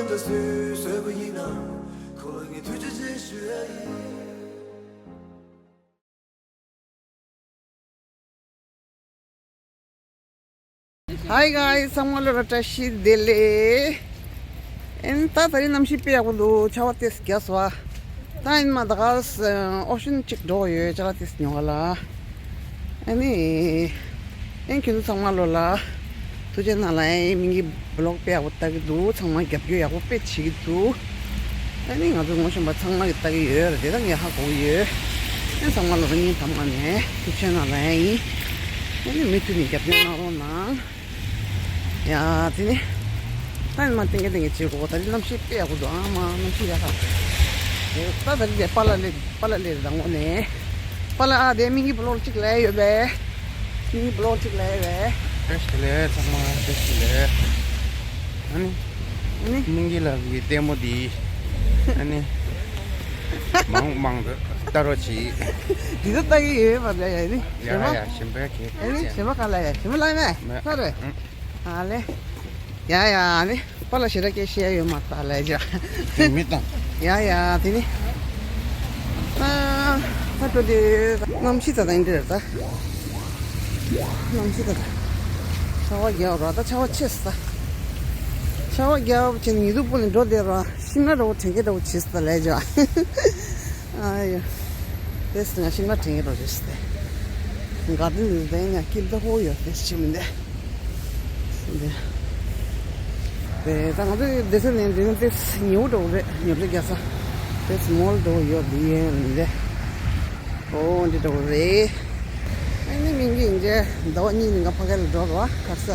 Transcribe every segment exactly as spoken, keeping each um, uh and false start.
ད་སུས་བཟོས་པ་ཡིན་ནམ། ཁོ་ལ་ངས་ཐུགས་རྗེ་ཆེ་ཞུ་ཡ་ཡིན། Hi guys, ཚང་མ་ལོ་ར་བཀྲ་ཤིས་བདེ་ལེགས། ཨེན་ད་ད་རིང་གནམ་གཤིས་དཔེ་ཡག་པོ་འདུག་ཆར་པ་ཏོག་ཙམ་བརྒྱབ་སོང་བ། ད་ཨེན་མ་ད་ག་ཨོ་ཤན་གཅིག་འགྲོ་ཡོད། ཅ་ལག་ཏོག་ཙམ་ཉོ་ག་ལ། ཨ་ནི། ཨེན་ཁྱོད་ཚོ་ཚང་མ་ལོ་ལ། ཐུགས་རྗེ་གནང་ལ། ཨེན་མིང་གི་བི་ལོག་དཔེ་ཡག་པོ་ལྟ་གི་འདུག་ཚང་མ་རྒྱབ་སྐྱོར་ཡག་པོ་དཔེ་བྱེད་ཀྱི་འདུག་ཨ་ནི་ང་ཚོ་ངོ་ཤེས་པ་ཚང་མ་གི་ལྟ་གི་ཡོད་རེད། དེ་ད་ངས་ཧ་གོ་གི་ཡོད། ཨེན་ཚང་མ་ལོ་ལ་སྙིང་ཐག་པ་ནས་ཐུགས་རྗེ་གནང་ལ་ཨེན་ཡིན། ཨ་ནི་མུ་མཐུད་ནས་རྒྱབ་སྐྱོར་གནང་རོགས་གནང་། ཡ་དེ་ནི། ད་ནི་མ་ཏིང་གེ་ཏིང་གེ་བྱེད་དགོས། ད་རིང་གནམ་གཤིས་དཔེ་ཡག་པོ་འདུག་ཨ་མ་གནམ་གཤིས་ཡག་ག་ད་ད་རིང་དེ་པཱ་ལགས་སླེབས། པཱ་ལགས་སླེབས་རེད་ད་ངོ་ནས། པཱ་ལགས་ཨ་དེ་མིང་གི་བི་ལོག་གཅིག་ལས་ཡོད་པས། མིང་གི་བི་ལོག་གཅིག་ལས་ཡོད་པས། བཀྲ་ཤིས་བདེ་ལེགས་ཚང་མ། བཀྲ་ཤིས་བདེ་ལེགས། ཨ་ནི། ཨ་ནི། སྙིང་གི་ལག་གི་ལྟད་མོ་འདི། ཨ་ནི། མང་མང་དུ་ལྟ་རོགས་གྱིས། འདི་ཚོ་ལྟ་གི་ཡོད་པ་ལ་ཡ་ནི། ཡ་ཡ་ཞིམ་པའི་གེ་ཨ་ནི་ཞིམ་པ་ག་ལ་ཡ་ཞིམ་པ་ལ་མེད་མེད་ཧ་རེ། ཨ་ལེ། ཡ་ཡ་ནི། པཱ་ལགས་ཞེ་དྲག་སྐད་བཤད་ཡོད་མ་རེད་ལས་ཀྱང་། དེ་མི་དང་། ཡ་ཡ་དེ་ནི། ཨ་ཕ་འགྲོ་དུས་གནམ་གཤིས་ད་ལྟ་འདི་རེད་ད། གནམ་གཤིས་ད་ལྟ། ཆར་པ་བརྒྱབ་ར་ད་ཆར་པ་ཆེ་ས། ཆར་པ་བརྒྱབ་བྱས་ནས་ཉི་གདུགས་སྤུ་ནས་འགྲོ་བསྡད་ར་ཤིང་ནགས་འདྲ་བོ་དྲན་གྱི་འདྲ་བོ་བྱེད་ས་ལས་ཀྱང་། ཨ་ཡ། དེ་སི་ང་ཤིང་ནགས་དྲན་གྱི་འདྲ་བོ་བྱེད་ས་དེ། དགའ་ལྡན་དུ་དེ་ཡང་སྐྱིད་ད་ཧོ་ཡོད་དེ་ཤི་མི་འདི། དེ་ད་ང་ཚོའི་སྡེ་ཚན་ནས་འདི་ནི་ཏེ་ཉེ་བོ་འགྲོ་རེད། ཉོ་ཆ་རྒྱག་ས་ཏེ་མོལ་འགྲོ་ཡོད་འདི་ཡན་རེད། ཨོ་འདི་འགྲོ་རེད། ཨ་ནི་མིང་གི་ཡིན་གྱི་ཟླ་བ་གཉིས་ནི་ང་ཕ་གི་ལ་འགྲོ་རོགས་ཁ་ས།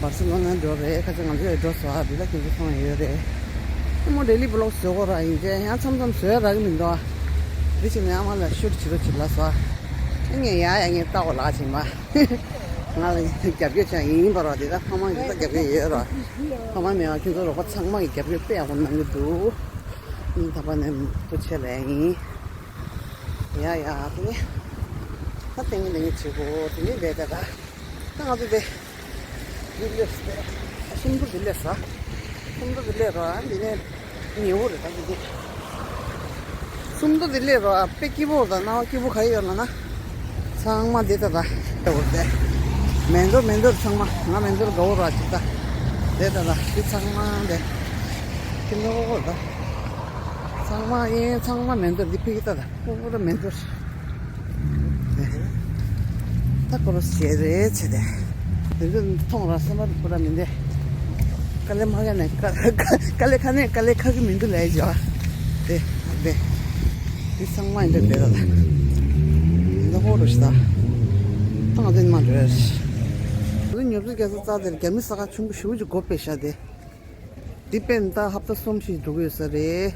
བར་སི་ལོ་ན་འགྲོ་རེད། ཁ་ཆེ་ང་ཚོ་ཡོད་འགྲོ་སོ་ཨ་འདི་ལ་ཁྱེད་ཚོ་ཚང་ཡོད་རེད། ཨ་མོ་ཌེ་ལི་བི་ལོག་བཟོ་གོ་ར་ཡིན་གྱི་ཡང་མཚམས་མཚམས་བཟོ་ཡ་རག་གི་མི་འདུག་ཨ། འདི་ཕྱིན་ནས་ཨ་མ་ལ་ཤུར་བྱེད་རོགས་བྱེད་ལ་སོ་ཨ། ངས་ཡ་ཡ་ངས་ལྟ་བ་ལག་བྱིན་པ། ང་ལ་རྒྱབ་སྐྱོར་བྱ་ཡིན་པ་རོ། དེ་ད་ཕ་མ་གི་ད་རྒྱབ་སྐྱོར་ཡོད་རོ། ཕ་མ་མེད་པ་ཁྱོད་ཚོ་རོགས་པ་ཚང་མ་གི་རྒྱབ་སྐྱོར་དཔེ་ཡག་པོ་གནང་གི་འདུག་ཨིན་ད་པ་ནས་ཐུགས་རྗེ་ཆེ་ལབ་ཡིན། ཡ་ཡ་དེ་ནི། ད་ཏིང་ངེ་འཛིན་བྱེད་དགོས་དེ་ནི་ལས་ད་ད། ད་ང་ཚོ་དེ། འདི་སླེབས་སོང་། ཨ་སུམ་མདོ་འདི་སླེབས་སོང་། སུམ་མདོ་འདི་སླེབས་རོགས་ཨ་འདི་ནས་ཉེ་བོ་རེད་ད་འདི་འདི། སུམ་མདོ་འདི་སླེབས་རོགས་ཨ་དཔེ་སྐྱིད་པོ་རེད་ད། སྣང་བ་སྐྱིད་པོ་ག་རེ་ཡོད་ལབ་ན། ཚང་མ་འདི་ད་ད་ལྟ་བུར་དེ། མེན་ཏོར་མེན་ཏོར་ཚང་མ་ང་མེན་ཏོར་དགའ་བོ་རོགས་ཅིག་ད། འདི་ད་ད་འདི་ཚང་མ་འདི། སྐྱིད་པོ་རེད་ད། ཚང་མ་ཡིན་ཚང་མ་མེན་ཏོར་འདི་ཕི་གི་ད་ད། པུ་ར་མེན་ཏོར། ད་ཀོ་རོ་སི་བྱས་རེད་བྱས་ཏེ། དེ་ཚོ་མཐོང་ར་སེམས་པ་པུ་ར་མི་འདེ། དཀའ་ལས་མ་ག་ནས་དཀའ་དཀའ་ལས་ཁ་ནས་དཀའ་ལས་ཁ་གི་མི་འདུག་ལས་བྱ། དེ་དེ། དེ་ཚང་མ་འདི་འདྲ་རེད་ད། འདི་ཧོ་རུ་ཤི་ད། ཐང་འདི་མ་འགྲོ་ཡ་ཤི། དེ་ཉོ་ཚོང་རྒྱག་ས་རྩ་དེར་རྒྱ་མི་ས་ཁ་ཆུང་པོ་ཞེ་པོ་ཅིག་སྒོ་ཕྱེ་ཤག་དེ། འདི་དཔེར་ན་ད་ཧབ་ཏ་གསུམ་ཞིག་འགྲོ་གི་ཡོད་ས་རེད།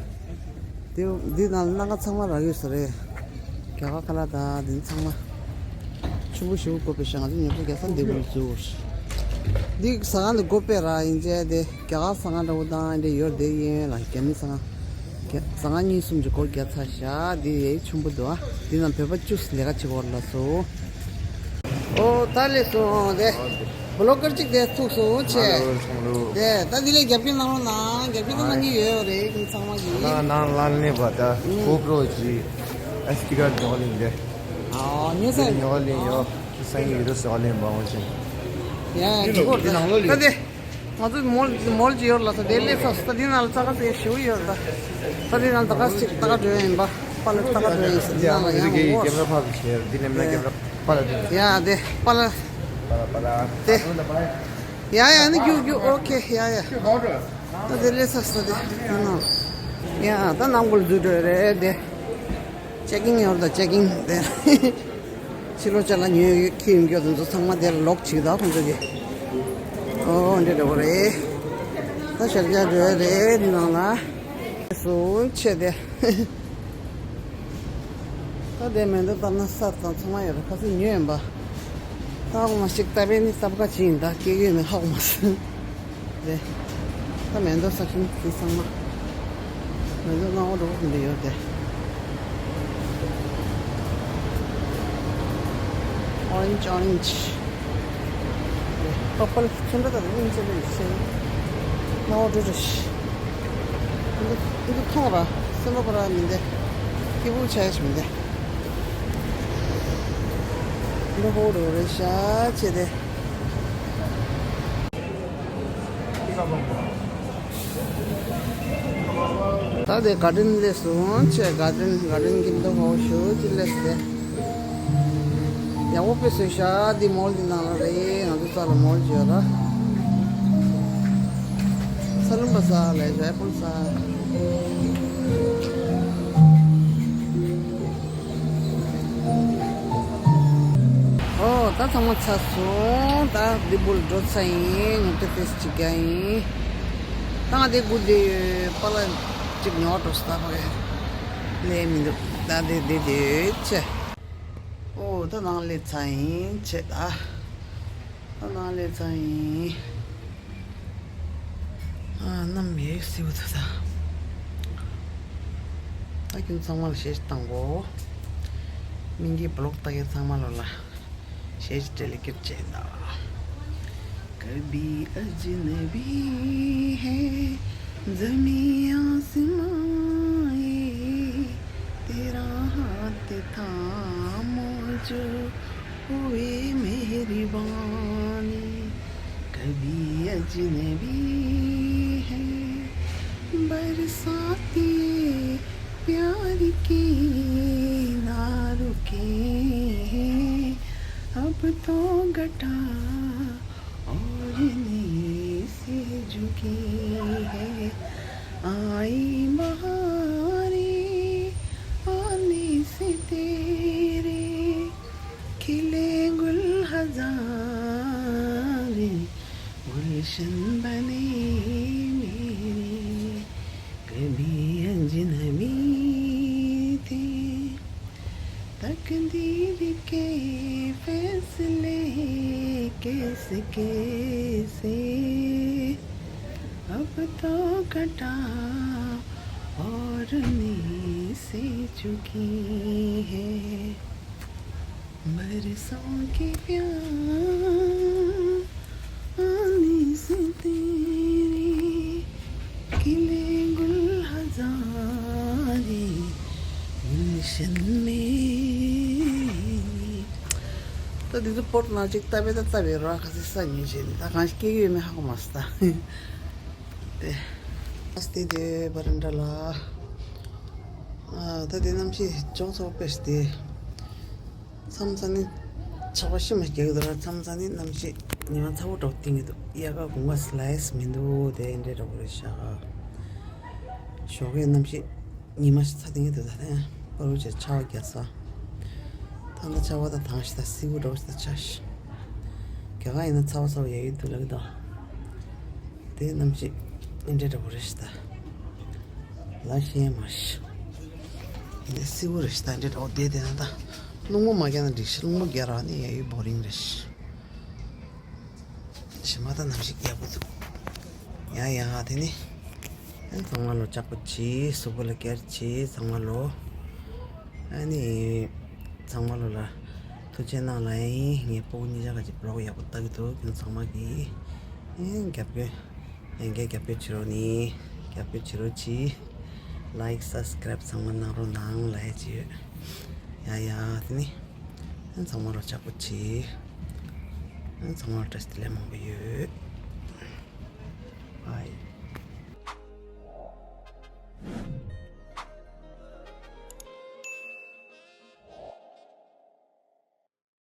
འདི་འདི་ནང་ལ་སྣ་ཁ་ཚང་མ་རག་ཡོད་ས་རེད། རྒྱ་གར་ཁ་ལག་དང་འདི་ཚང་མ། ཆུང་པོ་ཞེ་པོ་སྒོ་ཕྱེ་ཤག་ང་ཚོ་ཉོ་ཚོང་རྒྱག་ས་འདི་མུར་ཚུར། འདི་ཟ་ཁང་འདི་སྒོ་ཕྱེ་ར་ཡིན་ཅེ་དེ་རྒྱ་གར་ཟ་ཁང་འདྲ་བོ་དང་འདི་ཡོད་དེ་ཡིན་ལ་རྒྱ་མི་ཟ་ཁང་། རྒྱ་ཟ་ཁང་གཉིས་གསུམ་ཅིག་སྒོ་རྒྱག་ཚར་ཤག་འདི་ཡའི་ཆུང་པོ་འདུག་ཨ། འདི་ནང་བོད་པ་བཅུ་ལས་ཀ་བྱེད་ཀྱི་ཡོད་ལ་སོ། ཨོ་ད་ལེགས་སོང་དེ། བི་ལོག་ཀར་གཅིག་དེ་ཐུག་སོང་ཆེ། ཨ་ལོ་ཚང་ལོ། དེ་ད་འདི་ལས་རྒྱབ་སྐྱོར་གནང་རོགས་གནང་། རྒྱབ་སྐྱོར་ད་གནང་གི་ཡོད་རེད་ཁྱེད་ཚང་མ་གིས། ད་ནང་ལ་ནས་པ་ད་ཨུམ། གོ་པྲོ་གི་ཨེ་སི་ཌི་ཀར་ཉོ་ལེན་དེ། ཨ་ཉོ་ས་ཉོ་ལེན་ཡོད། ཁྱེད་ཚང་གི་ཡོད་ས་ལེན་པ་འོང་ཆེན། ཡ་ཡ་འདི་སྐོར་ད་ནང་ལོ་ད་ལེ། དེ། ང་ཚོ་མོལ་མོལ་གྱི་ཡོད་ལ་ས་དེ་སླེབས་ས་ས་དེ་ནང་ལ་ཙག་ཙིག་ཞུ་ཡོད་ལ། ས་དེ་ནང་ད་ག་ཅིག་ད་ག་འགྲོ་ཡ་ཡིན་པ། པཱ་ལགས་ད་ག་འགྲོ་ཡ་ཡིན་ས་དེ་ཡ་ནང་ལ་ཡང་འོ། ཀེམ་ར་ཕབ་བྱས་འདི་ནས་མིན་ན་ཀེམ་ར་པཱ་ལགས་འདི། ཡ་དེ་པཱ་ལགས། པཱ་ལགས་པཱ་ལགས། དེ། ཡ་ཡ་ནི་རྒྱུག་རྒྱུག་ཨོ་ཁེ་ཡ་ཡ། ད་དེ་སླེབས་ས་ས་དེ་ནང་། ཡ་ད་ནང་པོ་ལ་འཛུལ་འགྲོ་ཡ་རེད་དེ། ཅེག་ཨིན་ཡོད་ད་ཅེག་ཨིན་དེ། ཕྱི་ལོགས་ཅ་ལག་ཉོས་ཡོད་ཁྱེར་ཡོང་རྒྱུ་དེ་ཚོ་ཚང་མ་དེར་ལོག་བྱེད་ད་ཁོང་ཚོ་གི། ཨོ་འདྲ་འདྲ་བོ་རེད། ད་ཤར་རྒྱག་འགྲོ་ཡ་རེད་འདི་ནང་ལ། སུ་ཆེ་དེ། ད་དེ་མེ་མདའ་བཏབ་ན་ས་དང་ཚང་མ་ཡོད་རེད་ཁ་སང་ཉོས་ཡིན་པ། ད་འོ་མ་ཞིག་བཏབ་པས་ནི་སྟབས་ཀ་ཅི་ཡིན་ད་སྐྱེ་གི་ཡོད་མེད་ཧ་གོ་མ་སོང་། རེད། ད་མེ་མདའ་ས་ཁྱིམ་དེ་ཚང་མ། མེ་མདའ་སྣང་བ་འགྲོ་གི་འདི་ཡོད་དེ། Orange, orange. Purple ཁྱོད་འདྲ་དང་སྙིང་རྗེ་ལས་ཤེས། སྣང་བ་འགྲོ་འགྲོ་ཤི། འདི་ཚོ་མཐོང་ར། སེམས་པ་པ་ར་མི་འདེ། སྐྱིད་པོ་ཆགས་ཤིག་མི་འདེ། འདི་ཧོ་རུ་རེ་ཤ་ཆེ་དེ། ད་དེ་ག་ཌེན་སླེབས་སོང་། ཆེ་ག་ཌེན་ག་ཌེན་གྱི་མདོ་ཧོ་ཤུ་ཅི་སླེབས་སྟེ། ཡག་པོ་དཔེ་བཟོས་ཤག་འདི་མོལ་འདི་ནང་ལ་རེད། ང་ཚོ་རྩ་ལ་མོལ་བརྗོད་ར། ས་ལུམ་པ་ས་ལས་ཇའི་པུར་ས། ཨོ་ད་ཚང་མ་ཚར་སོང་། ད་འདི་བུལ་འགྲོ་ཚར་ཡིན། ངུ་ཏི་ཏིས་ཅིག་རྒྱག་ཡིན། ད་ང་དེ་སྒུག་བསྡད་ཡོད། པཱ་ལགས་ཅིག་ཉོ་འགྲོ་སྟབས་ཀ་ལས་མི་འདུག་ད་དེ་དེ་དེ་ཆེ། ཨོ་ད་ནང་སླེབས་ཚར་ཡིན་ཆེ་ད། ད་ནང་སླེབས་ཚར་ཡིན། ཨ་གནམ་ཡོད་སེའུ་ཐུ་ད། ད་ཁྱོད་ཚང་མ་ལ་ཞེ་ཞིག་བཏང་གོ། མིང་གི་བི་ལོག་ལྟ་མཁན་ཚང་མ་ལོ་ལ། ཞེས་བྲེལ་སྐྱིད་ཅེ་ན། कभी अजनबी है ज़मीं आसमां ये, तेरा हाथ था मौजू हुए मेहरबानी। कभी अजनबी है बरसाती प्यार की ना रुके, अब तो घटा और नींद से झुकी है। आई बहारें आने से तेरे, खिले गुल हजारे गुलशन बने मेरे। कभी अजनबी थे तकदीर के फैसले कैसे कैसे, अब तो घटा और नींद से झुकी है। बरसों के प्यार आने से तेरे खिले गुल हजारे गुलशन में। ད་འདི་ཚོ་པོར་ན་ཅིག་ལྟ་བའི་ད་ལྟ་བའི་ར་ཁ་སི་ས་ཉིན་བྱས་ནས་ད་གང་ཞིག་སྐྱེ་གི་ཡོད་མེད་ཧ་གོ་མ་སོང་ད། དེ་ཨ་སྟེ་དེ་བ་རན་ཏྲ་ལ། ཨ་ད་དེ་གནམ་གཤིས་ཅུང་ཚ་པོ་དཔེ་ཞིག་དེ། མཚམས་མཚམས་ནི་ཆར་པ་ཤི་མ་རྒྱག་གི་འདུག་ར། མཚམས་མཚམས་ནི་གནམ་གཤིས་ཉི་མ་ཚ་པོ་འདྲ་པོ་བསྟན་གྱི་འདུག་དབྱར་ཁ་དགུན་ཁ་སི་ལའེ་སི་མི་འདུག་དེ་འདྲས་འདྲ་པོ་རེད་ཤག་ཞོགས་ཀའི་གནམ་གཤིས་ཉི་མ་ཞིག་ཚ་བསྟན་གྱི་འདུག་ད་ལྟ་པ་རུ་ཆེ་ཆར་པ་རྒྱག་ས། ད་ལྟ་ཆར་པ་དང་དྭངས་ཤིག་ད་སིལ་བུ་འདྲ་པོ་ཞིག་ད་ཆ་ཤི། རྒྱ་གར་ཡིན་ན་ཚ་པོ་ཚ་པོ་ཡ་ཡོད་འདུག་ལབ་ཀྱི་འདུག་དེ་གནམ་གཤིས་འདྲས་འདྲ་པོ་རེད་ཤག་ད། ལ་ཤེས་མ་ཤི། ཡིན་ན་སིལ་བུ་རེད་ཤག་ད་འདྲས་འདྲ་པོ་དེ་དེ་ན་ད། རླུང་བུ་མ་རྒྱག་ན་འགྲིག་ཤག་རླུང་བུ་རྒྱག་ར་ནི་ཡ་ཡོད་བོ་རིང་རེད་ཤག་ཞི་མ་ད་གནམ་གཤིས་ཡག་པོ་འདུག་ཡ་ཡ་དེ་ནི། ཨ་ཚང་མ་ལོ་ལྕགས་པོ་བྱེད། གཟུགས་པོ་ལ་ཀེར་བྱེད་ཚང་མ་ལོ། ཨ་ནི། ཚང་མ་ལོ་ལ། ཐུགས་རྗེ་གནང་ལ་ཡིན། ངའི་སྤུ་གུ་གཉིས་ཆ་ག་ཅིག་བི་ལོག་ཡག་པོ་ལྟ་གི་འདུག་ཁྱོད་ཚང་མ་གིས། ཨེ་རྒྱབ་སྐྱོར། ཡང་བསྐྱར་རྒྱབ་སྐྱོར་བྱེད་རོགས་ནི། རྒྱབ་སྐྱོར་བྱེད་རོགས་གྱིས། ལའིཀ་སབ་སི་ཀ་རའིབ་ཚང་མ་གནང་རོགས་གནང་ལ་ཡ་ཅིག་ཡོད། ཡ་ཡ་དེ་ནི། ཨ་ཚང་མ་ལོ་ལྕགས་པོ་བྱེད། ཨ་ཚང་མ་ལོ་བཀྲ་ཤིས་བདེ་ལེགས་མང་པོ་ཡོད།